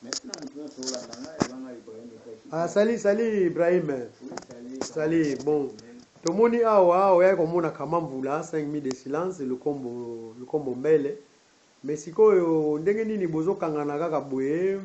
Merci na moto nyonso olanda ngai, eza ngai Ibrahim Etaki. Ah, sali sali Ibrahim. Oui, sali. Sali, bon. Tomoni awa oyaki komona kama mvula 5000 de silence lukombo lukombo mbele. Mais sikoyo ndenge nini bozokangana kaka boye?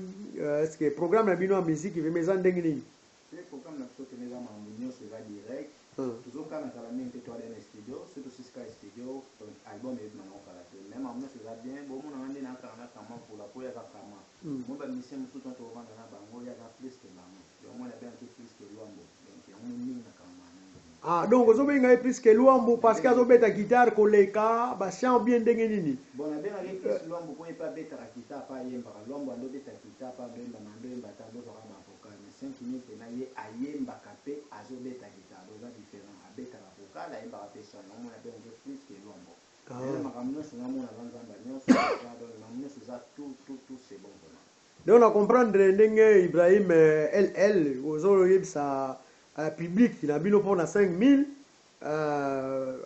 Est-ce que programme na bino ya musique vraiment eza ndenge nini? Te, programme na biso pene eza makambo nyonso eza direct. Tozokana kala mingi te, toada na studio. Soki tosisika studio, donc album ebima nango kala te. Mais makambo nyonso eza bien. Bomonanga nde nakanga na kama mvula po ye aza kama. Moi bamusicien mosusu tona tokovanda na bango, ye aza plus que bango. Yango nabengaki plus que Lwambo. Donc yango mingi nakangama na ye. Ah, donc ozobenga ye plus que Lwambo parce que azobeta guitare koleka ba chant bien ndenge nini? Bon, nabengaki plus Lwambo po ye mpe abetaka guitare mpe ayembaka. Lwambo andobeta guitare mpe andoyemba, ma andoyemba te, andozwaka bavocal. Mais 5000 mpena ye ayembaka mpe azobeta guitare, donc eza différent. Abetaka vocal, ayembaka mpe chant. Yango mona nabengaki plus que Lwambo. Mais makambo nyonso ngamona aza Nzambe nyonso eza, donc makambo nyonso eza tout tout tout, c'est bon vraiment. Donc na comprendre ndenge Ibrahim LL ozoyebisa public na bino mpona 5000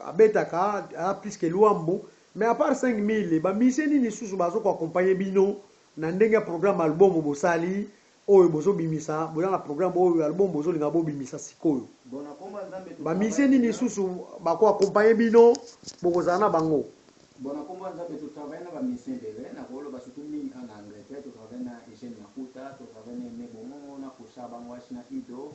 abetaka plus que Lwambo. Mais à part 5000, bamusicien nini lisusu bazokoaccompagne bino na ndenge ya programme album bosali oyo bozobimisa? Boza na programme oyo album bozolinga bobimisa sikoyo? Bon, na komba Nzambe, bamusicien nini lisusu bakoaccompagne bino, bokozala na bango? Bon, na komba Nzambe, totravaille na bamusicien ebele. Nakoloba surtout mingi na Angleterre, totravaille na Eugène Makuta, totravaille na Aimé Bomongo, na Kosha Bangwashi, na Ido,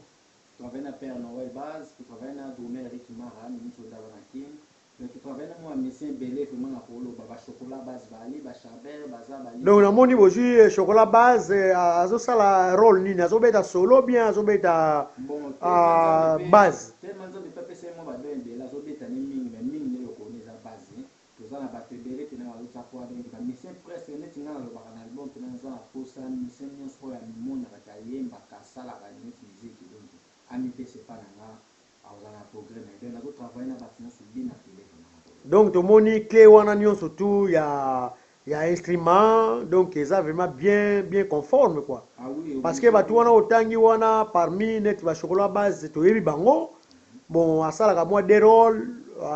totravaille na Père Noël Base, totravaille na Drumel Rick Mara Ministre Odalo na King. Donc totravaille na mwa musicien ebele vraiment. Nakoloba bachocolat base, bali bacharbert baza bali. Donc namoni bozwi Chocolat Base, azosala rôle nini? Azobeta solo bien azobeta bon base? Tellement Nzambe mpe apesa ye mwa badon ebele, azobeta ne mingi, mais mingi nde lokoni eza base. Toza na bato ebele mpena bazotya kwa, donc bamusicien presque. Neti ngai nalobaka na album mpena naza na posa musicien nyonso oyo amimonaka te, ayembaka, asalaka neti miziki, donc amipesa epa na nga, akozala na progrès na ye. Donc nazotravaille na bato nyonso bina file vraiment. Donc tomoni clé wana nyonso tu ya instrument, donc eza vraiment bien bien conforme quoi. Ah oui. Parce que bato wana otangi wana, parmi neti bachocolat base, toyebi bango. Bon, asalaka mwa deux rôle,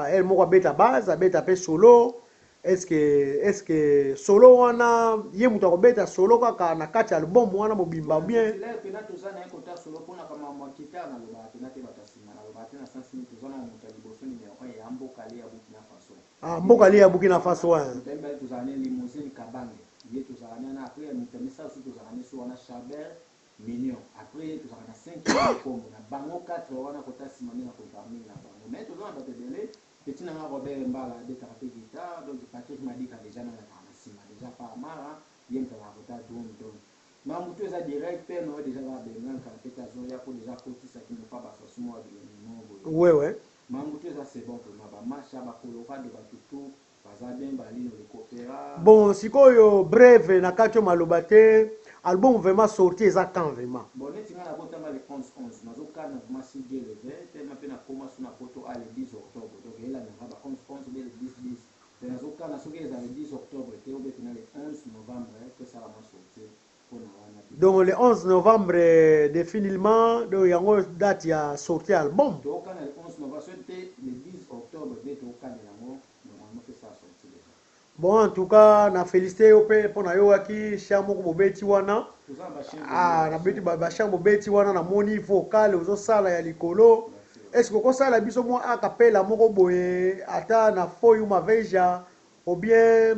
elle moko abeta base, abeta mpe solo. Est ce que solo wana ye moto akobeta solo kaka na kati ya album wana mobimba bien? Titulaire mpena toza na ye kota solo mpona kama guitare. Nalobaka mpena te bato ya nsima, nalobaka te na sens nini. Toza na moto ya liboso numéro 1 ya Mbokale ya Burkina Faso. Ah, Mbokale ya Burkina Faso wana. Moto ya mibale tozala ne Limousine Kabange, ye tozala ne wana. Après ya moto ya misato tozala ne so wana Chabert Mignon. Après ye tozalaka na 5 kombo na bango 4 wana kota nsima nde na kontaka mingi na bango. Mais toza na bato ebele. Petit na nga Robert Mbala abetaka mpe guitare. Donc Patrick Madika déjà nana azalaka na nsima déjà par Mara, ye moto azalaka kota drum. Donc makambo to eza direct mpe noyo déjà aza bengan kala mpe te, azoya po déjà akotisaki mopa bafasu moko ya bilongi moko boye. Makambo to eza, c'est bon vraiment. Bamasha, bacolorado, bato tout baza bien, balino le coopéra. Bon, sikoyo bref na kati oyo maloba te, album vraiment sorti eza quand vraiment? Bon, neti ngai nabotama le 11 11, nazokana vraiment si Dieu le veut, tellement mpe nakoma so na poto a le 10 octobre. Donc elandaka ba 11 11 be le 10 10 mpe nazokana soki eza le 10 octobre te obe mpena le 11 novembre tosalama sorti mpona wana. Donc le 11 novembre définitivement, donc yango date ya sortie ya album? Tokana le 11 novembre, soki te le 10 octobre nde tokanela yango normalement tosala sorti déjà. Bon, en tout cas na félicité yo mpe mpo na yo waki chant moko bobeti wana. Toza na bachien. Ah, nabeti bachant bobeti wana, namoni vocal ozosala ya likolo. Est ce que okosala biso mwa acapella moko boye, ata na Foi Uma Veja ou bien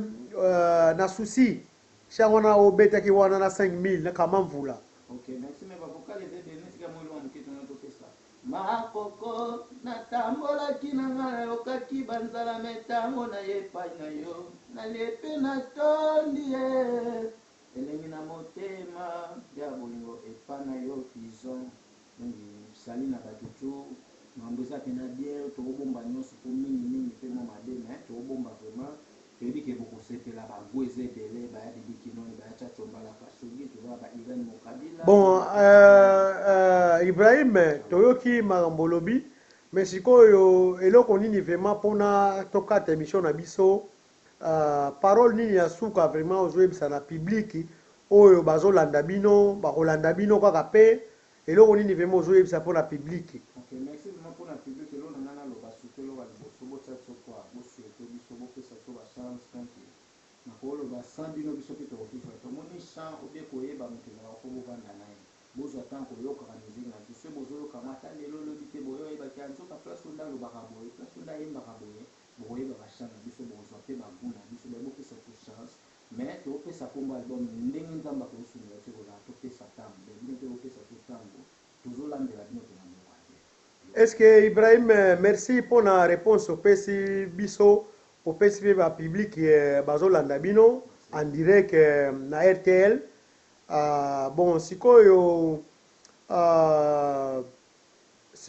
na Souci, chant wana obetaki wana na 5000 na kama mvula? Ok, merci. Mais bavocal eza ebele. Neti ka mwa moke tona topesa makoko. Natambolaki na nga, nayokaki banzala, me ntango naye epai na yo, nalie mpe natondi ye elengi na motema ya bolingo epai na yo pison. Donc sali na bato tu, makambo eza mpena bien. Tokobomba nyonso mpo mingimingi mpe mwa mabe, mais tokobomba vraiment. Toyebi ke bokosepela, bago eza ebele, baya Bibi Kinoni, baya Chachombala Kashogi, toza na ba Irene Mokabila. Bon, Ibrahim, toyoki makambo olobi, mais sikoyo eloko nini vraiment mpona tokata émission na biso, parole nini ya suka vraiment ozoyebisa na public oyo bazolanda bino, bakolanda bino kaka mpe eloko nini vraiment ozoyebisa mpona public? Ok, merci vraiment mpona public. Eloko na ngai naloba, surtout eloko ya liboso, botia biso poids, bosouhaite biso, bopesa biso bachance. Donc nakoloba Nakoloba sans bino biso pe tokokufa. Tomoni chant ou bien koyeba moto ezalaka po bovanda na ye. Bozwa temps koyokaka musique na biso. Soki bozoyoka yango ata lelo lobi te boye oyeba ke nzoka place oyo nde alobaka boye, place oyo nde ayembaka boye, bokoyeba ba chant na biso, bokozwa pe ba gout na biso. Mais bopesa biso chance. Mais topesa kombo album ndenge Nzambe akosunga biso ekozala topesa tango. Mais bino pe bopesa biso tango. Tozolambela bino pena moko ya bien. Est ce que Ibrahim merci pona reponse opesi biso opesi pe ba public bazolanda bino en direct na RTL bon sikoyo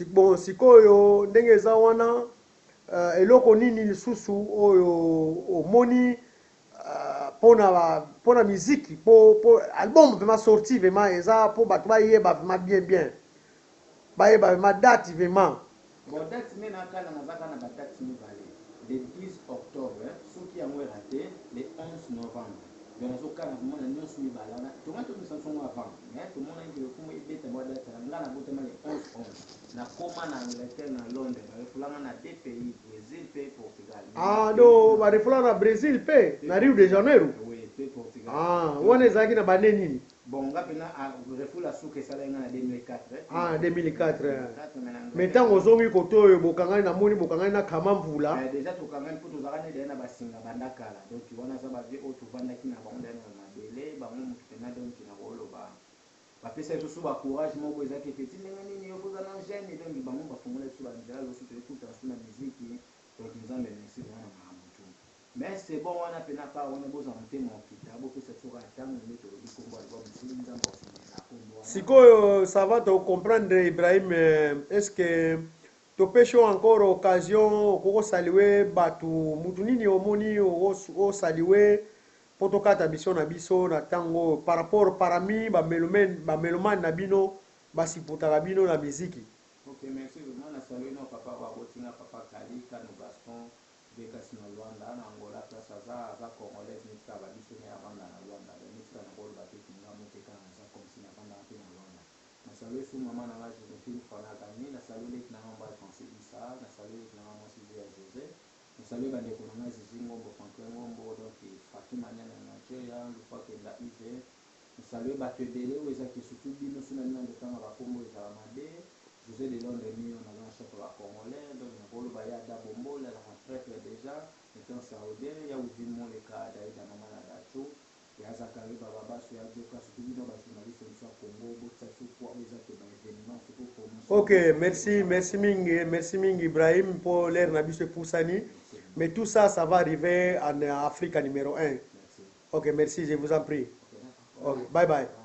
bon sikoyo ndenge eza wana eloko nini lisusu oyo omoni pona pona miziki po po album vraiment sorti vraiment eza po bato bayeba vraiment bien bien bayeba vraiment date vraiment. Bon date nde nakana naza kaka na ba date mibale le 10 octobre soki yango erate le 11 novembre donc nazokana vraiment na nyonso mibale wana tonga tobimisa biso yango avant mais tomonaki ke lokumu ebeta mwa date na nga nabotama le 11 11 nakoma na Angleterre na Londres barefulanga na deux pays, Brésil mpe Portugal. Ah, donc barefulanga na Brésil mpe na Rio de Janeiro. Oui, mpe Portugal. Ah, wana ezalaki na bane nini? Bon, nga pena refula suka esalaki nga na 2004. Ah, 2004. Mais ntango ozongi kote oyo bokangani, namoni bokangani na Kama Mvula. Déjà tokangani mpo tozalaka nde deya na basinga banda kala. Donc wana aza bavie oyo tovandaki na bango deya na mabele bango motu pena. Donc nakoloba bapesa biso so bacourage moko ezaki petit ndenge nini yo foza na jeune. Donc bango bafongola biso banzela loso toyekutana so na miziki. Donc Nzambe merci vraiment na makambo tu. Mais c'est bon wana pena pa wana bozala motema okita, bopesa biso kaka ntango nde tolobi kombo album soki Nzambe akosungela kombo wana. Sikoyo ça va tocomprendre Ibrahim. Est ce que topesi yo encore occasion okoki osaluer bato mutu nini omoni osaluer mpo tokata mission na biso na ntango par rapport parmi bamélomanes na bino basupportaka bino na miziki? Ok, merci vraiment. Na salue no papa oyo abotinga, papa Kali Kano Gaston Bekasi na Lwanda na Angola place aza, aza congolaise neti kaka babiso me avanda na Lwanda. Donc neti kaka nakoloba te kinga mo te kaka naza comme si navandaka mpe na Lwanda. Na salue su mama na nga Josephine Fanagani, na salue leki na nga mobali Francis Isa, na salue leki na nga mwasi Zia José, na salue bandeko na nga Zizi Ngombo, Franklin Ngombo, donc Faki Mania na Nigeria, Lufakenda Ive. Na salue bato ebele oyo ezaki surtout bino so na nini ndotanga bakombo ezala mabe. José de Londres Mio naza na shop ya bacongolais. Donc nakoloba ye Ada Bombole azalaka prêtre déjà étant saoudien, ya Wivi Moleka Daida mama na Dacho ya Zakari Bababaso ya Joka, surtout bino bajournaliste biso ya Congo botia biso poids oyo eza ke baévénement surtout promotion. Ok, merci, merci mingi, merci mingi Ibrahim mpo l'heure na biso epusani, mais tout ça, ça va arriver en Afrique numéro 1. Merci. Ok, merci, je vous en prie. Ok, d'accord. Ok, bye bye.